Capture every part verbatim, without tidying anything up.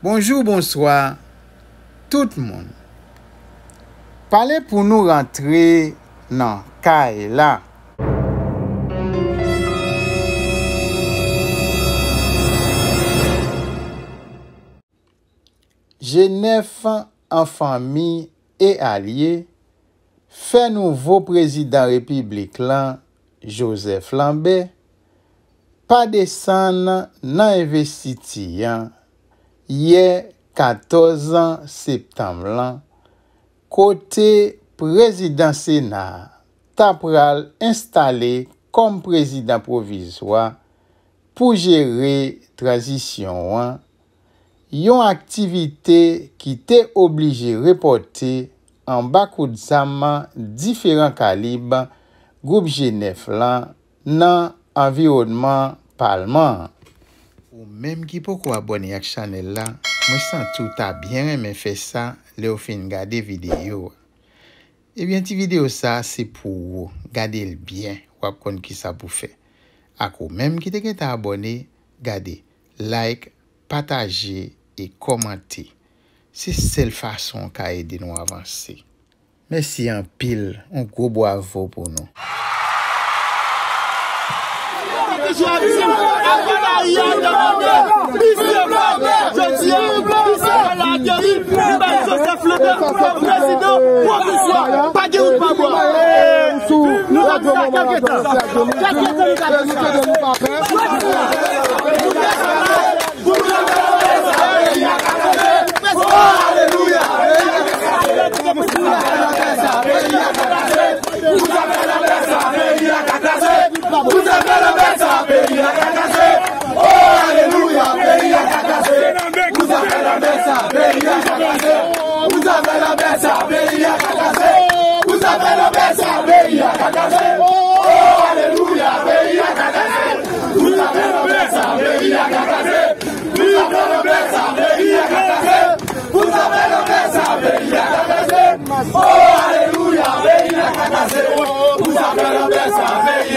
Bonjou, bonswa, tout moun. Pale pou nou rantre nan kay la. G nèf an fanmi e alye fè nouvo prezidan repiblik lan, Joseph Lambert, pa desann nan envestiti an yè katòz septanm lan, kote prezidan Sena a ta pral enstale kòm prezidan pwovizwa pou jere tranzisyon an, yon aktivite ki te oblije repòte anba kout zam diferan kalib gwoup G nèf lan nan anviwònman palman an. Ou menm ki poko abòne ak chanèl la, mwen santi w ta byen renmen fè sa lè w fin gade videyo a. Ebyen, ti videyo sa a se pou ou. Gade l byen, w ap konn kisa pou fè. Ak ou menm ki te gentan abòne, gade, like, pataje e kòmante. Se sèl fason w ka ede nou avanse. Mèsi anpil, yon gwo bwavo pou nou. Jodi a, misye la ateri, li bay Joseph Lambert kòm prezidan pwovizwa. Pa gen wout pa bò. Nou ap di sa kèlke tan. Kèlke tan nou ap di sa. Jodi a, Pou zafè Lambert sa, peyi a ka kraze. Pou zafè Lambert sa, peyi a ka kraze. Pou zafè Lambert sa, peyi a ka kraze. Oh, alelouya, peyi a ka kraze. Pou zafè Lambert sa, peyi a ka kraze. Pou zafè Lambert sa, peyi a ka kraze. Pou zafè Lambert sa, peyi a ka kraze. Oh, alelouya, peyi a ka kraze. Pou zafè Lambert sa, peyi a ka kraze. Pou zafè Lambert sa, peyi a ka kraze. Pou zafè Lambert sa, peyi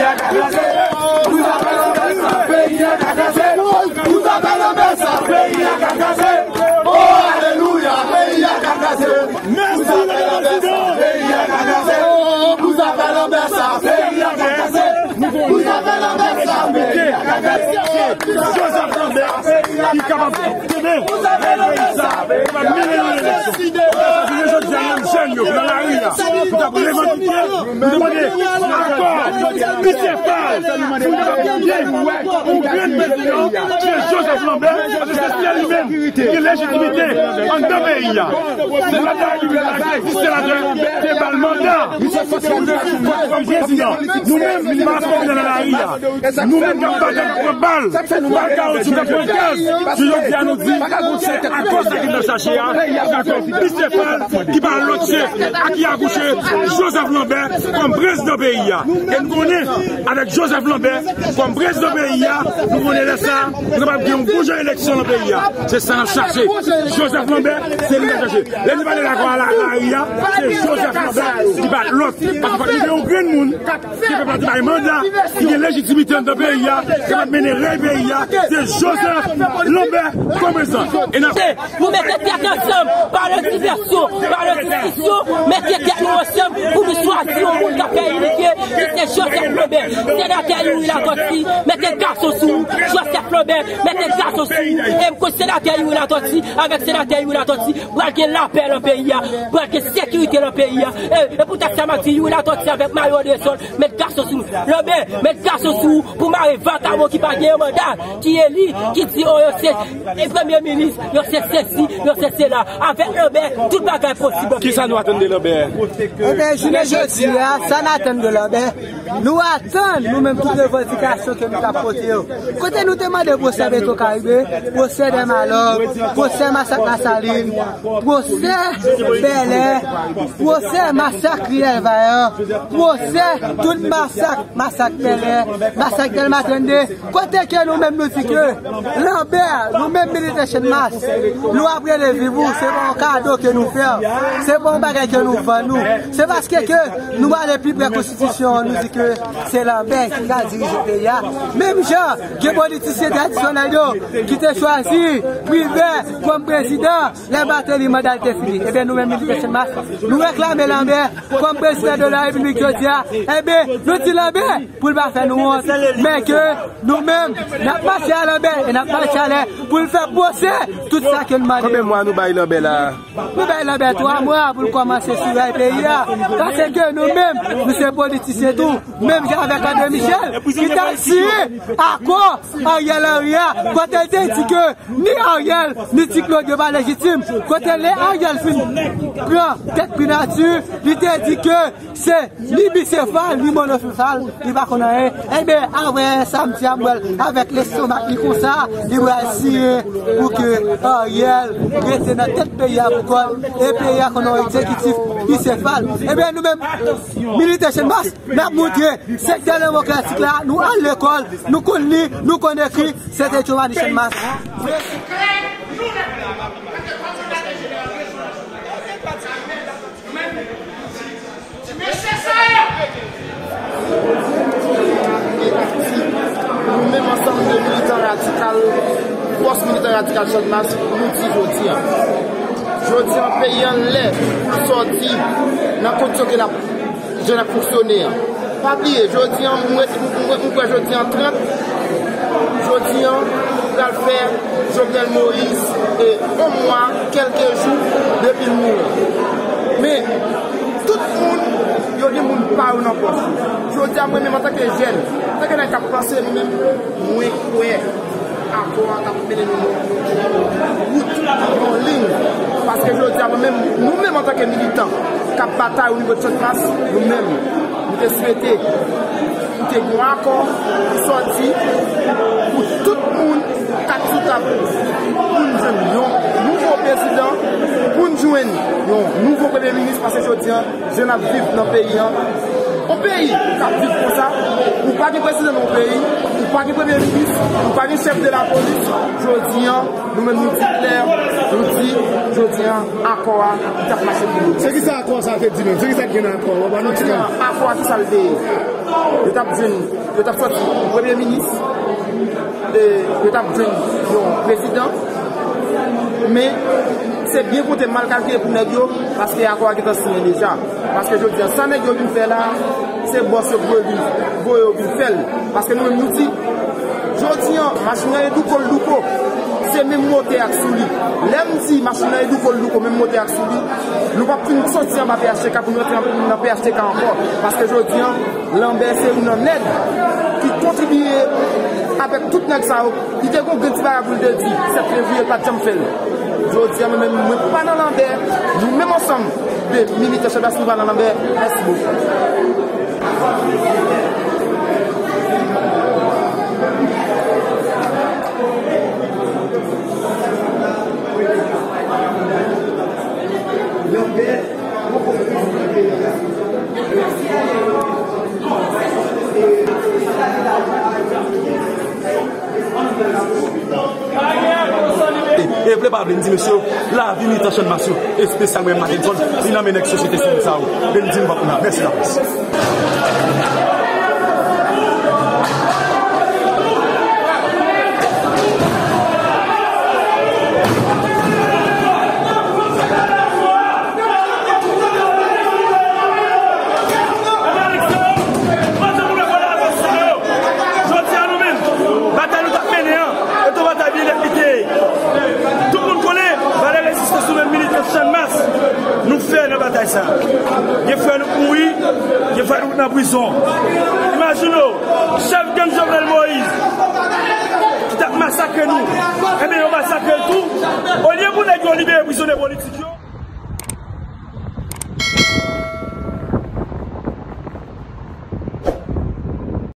a ka kraze. Joseph Lambert ki kapab kenbe peyi sa, kapab mennen yon eleksyon. Jounen jodi a, menm jèn yo nan lari a, pou t ap revandike, pou demande akò Bicefal, pou kapab gen yon grenn prezidan, se Joseph Lambert, paske se sèl li menm ki gen lejitimite anndan peyi a. Senatè, senatè te ba l manda kòm prezidan. Nou menm, nou pa ap konprann nan lari a. Nou menm k ap batay, k ap pran bal, k ap pran kawoutchou, k ap pran gaz, jodi a nou di, se akoz sa ki nan chache a, se akoz Bicefal ki pa lòt se a ki akouche Joseph Lambert kòm prezidan peyi a. E nou konnen, avèk Joseph Lambert kòm prezidan peyi a, nou konnen lè sa, nou kapab gen yon bon jan eleksyon nan peyi a. Se sa n ap chache. Joseph Lambert, se li n ap chache. Lè nou pale lakò a la, lari a, se Joseph Lambert ki pa lòt. Paske fòk nou gen yon grenn moun ke pèp la te bay manda, ki gen lejitimite anndan peyi a, ki kapab mennen rèy peyi a, se Joseph Lambert kòm prezidan. E n ap Nou mete tèt ansanm, pa de divèsyon, pa de diskisyon, mete tèt nou ansanm pou nou chwazi yon moun k ap fè inite, ki se Joseph Lambert. Senatè Youri Latortue, mete gason sou ou, Joseph Lambert, mete gason sou ou. E m kwè senatè Youri Latortue, avèk senatè Youri Latortue, pral gen lapè nan peyi a, pral gen sekirite nan peyi a. E, e poutèt sa m ap di Youri Latortue avèk Mario Andrésol, met gason sou nou. Lambert, met gason sou ou pou mare vakabon ki pa gen yon manda, ki eli, ki di, oh, yo se, e premye minis, yo se sesi, yo se sela. Avèk Lambert, tout bagay posib. Kisa nou atann de Lambert? Ebyen, jounen jodi a, sa n atann de Lambert, nou atann, nou menm, tout revandikasyon ke nou t ap pote yo. Kote nou te mande pwosè Petro Caribe, pwosè Dèmalòg, pwosè masak Lasalin, pwosè Bèlè, pwosè masak Riyèl Vayan, pwosè tout masak, masak Bèlè, masak Dèlma trannde, kote ke nou menm nou di ke Lambert, nou menm milite Channmas, nou ap rele viv ou, se pa yon kado ke nou fè, se pa yon bagay ke nou vann ou, se paske ke nou ale pi pre konstitisyon an, nou di ke se Lambert ki ka dirije peyi a. Menm jan, gen politisyen tradisyonèl yo, ki te chwazi Privè kòm prezidan lè Martelly manda l te fini. Ebyen, nou menm milite Channmas, nou reklame Lambert kòm prezidan de la Repiblik jodi a. Ebyen, nou di Lambert pou l pa fè nou wont, men ke nou menm, n ap mache a Lambert e n ap mache a lè pou l fè pwosè tout sa ke n mande. Konbyen mwa nou bay Lambert la? Nou bay Lambert twa mwa pou l kòmanse sivèy peyi a. Paske nou menm, nou se politisyen tou. Menm jan avèk André Michel, ki t al siyen akò Ariel Henry a, kote l te di ke ni Ariel, ni Ti Claude yo pa lejitim. Kote lè Ariel fin pran tèt primati, li te di ke se ni bisefal, ni monosefal, li pa konn anyen. Ebyen, apre samdi a, m wè l avèk lestomak li konsa, li pral siyen pou ke Ariel rete nan tèt peyi a pou kò l, e peyi a konn yon egzekitif bisefal. Ebyen, nou menm, milite Channmas, n ap montre sektè demokratik la, nou al lekòl, nou konn li, nou konn ekri, se te Giovanni Channmas. Nou menm ansanm de militan radikal, fòs militan radikal Channmas, nou di jodi a. Jodi a, peyi a lè pou l sòti nan kondisyon ke l ap jan l ap fonksyone an. Pa bliye, jodi an, mwen, mwen, mwen kwè jodi an trant, jodi an, pral fè Jovenel Moïse, e, yon mwa, kèlke jou depi l mouri. Men, tout moun, yo gen moun pa yo nan pòch yo. Jodi a, mwen menm, antanke jèn, antanke nèg k ap panse, mwen menm, mwen kwè akò a k ap mennen nou yon wout, yon liy. Paske jodi a, mwen menm, nou menm antanke militan k ap batay o nivo de Channmas, nou menm, nou te swete pou te gen yon akò ki sòti pou tout moun k ap sou tab, pou n jwenn yon nouvo prezidan, pou n jwenn yon nouvo premye minis, paske jodi a, jan n ap viv nan peyi an. Yon peyi k ap viv konsa, ou pa gen prezidan nan yon peyi, ou pa gen premye minis, ou pa gen chèf de lapolis, jodi a, nou menm nou di klè, nou di, jodi a, akò a, li t ap mache pou nou. Se ki sa akò sa te di menm? Se ki sa ki gen nan akò a? Ban nou ti kanpe. Akò a, ki sa l te ye? Yo t ap jwenn, yo t ap sòti premye minis, e yo t ap jwenn yon prezidan, men se byen konte, mal kalkile pou nèg yo, paske akò a gentan siyen deja. Paske jodi a, sa nèg yo vin fè la, se bòs yo voye vin, voye yo vin fè l. Paske nou menm nou di, jodi a, machin nan e douko l douko, se menm motè a k sou li. Lè m di machin nan e douko l douko, menm motè a k sou li, nou p ap fin soti anba P H T K pou nou rantre nan P H T K ankò. Paske jodi a, Lambert se youn nan nèg ki kontribiye avèk tout nèg sa yo. Li te gon grenn ti bagay pou l te di, sèt fevriye, l pa t janm fè l. Jodi a, mwen menm, mwen pa nan Lambert, nou menm ansanm de militan Channmas, nou pa nan Lambert. Mèsi bokou. E, e vle pa vle, m di mesye yo, lavi militan Channmas yo, espesyalman Martelly, li nan men nèg sosyete sivil sa yo. Men m di nou pa pou la. Mèsi laprès. Jodi a nou menm, batay nou t ap mennen an, e t on batay byen nèt li te ye. Tout moun konnen valè rezistans nou menm militan Channmas nou fè nan batay sa. Gen frè nou k mouri, gen frè nou k nan prizon. Imajine w, chèf gang Jovenel Moïse ki t ap masakre nou, ebyen yo masakre l tou. Olye pou nèg yo libere prizonye politik yo,